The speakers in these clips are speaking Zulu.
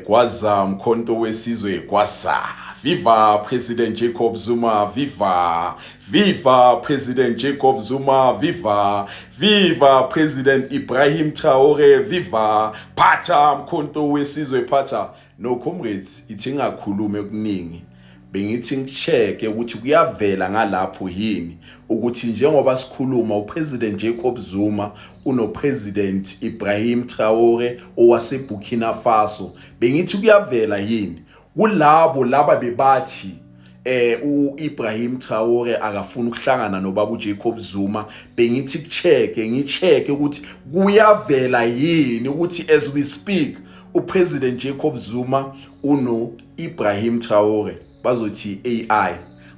Gwaza Mkhonto wesizwe, gwaza. Viva President Jacob Zuma, viva. Viva President Jacob Zuma, viva. Viva President Ibrahim Traore, viva. Phatha Mkhonto wesizwe, phatha. No comrades, ithi ngakhuluma okuningi. Bengithi ngicheke ukuthi kuyavela ngalapho yini ukuthi njengoba sikhuluma uPresident Jacob Zuma unoPresident Ibrahim Traore owaseBurkina Faso. Bengithi kuyavela yini kulabo laba bebathi uIbrahim Traore akafuni ukuhlangana nobaba uJacob Zuma? Bengithi kucheke, ngicheke ukuthi kuyavela yini ukuthi as we speak uPresident Jacob Zuma uno Ibrahim Traore. Bazothi AI,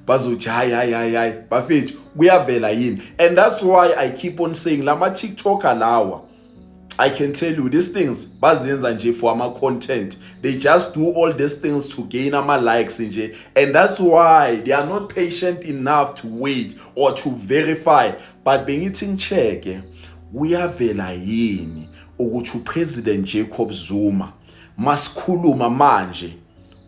bazothi hayi, hayi, hayi, hayi bafethu, kuyavela yini? And that's why I keep on saying lama TikToker lawa, I can tell you these things bazenza nje for ama content. They just do all these things to gain ama likes nje, and that's why they are not patient enough to wait or to verify. But bengithi ngicheke kuyavela yini ukuthi uPresident Jacob Zuma masikhuluma manje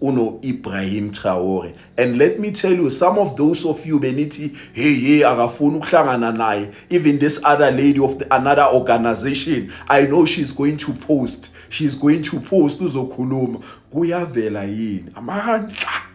uno Ibrahim Traore. And let me tell you, some of those of you benithi hey, hey, akafuni ukuhlangana naye, even this other lady of the another organization, I know she's going to post, she's going to post, uzokhuluma. Kuyavela yini? Amandla.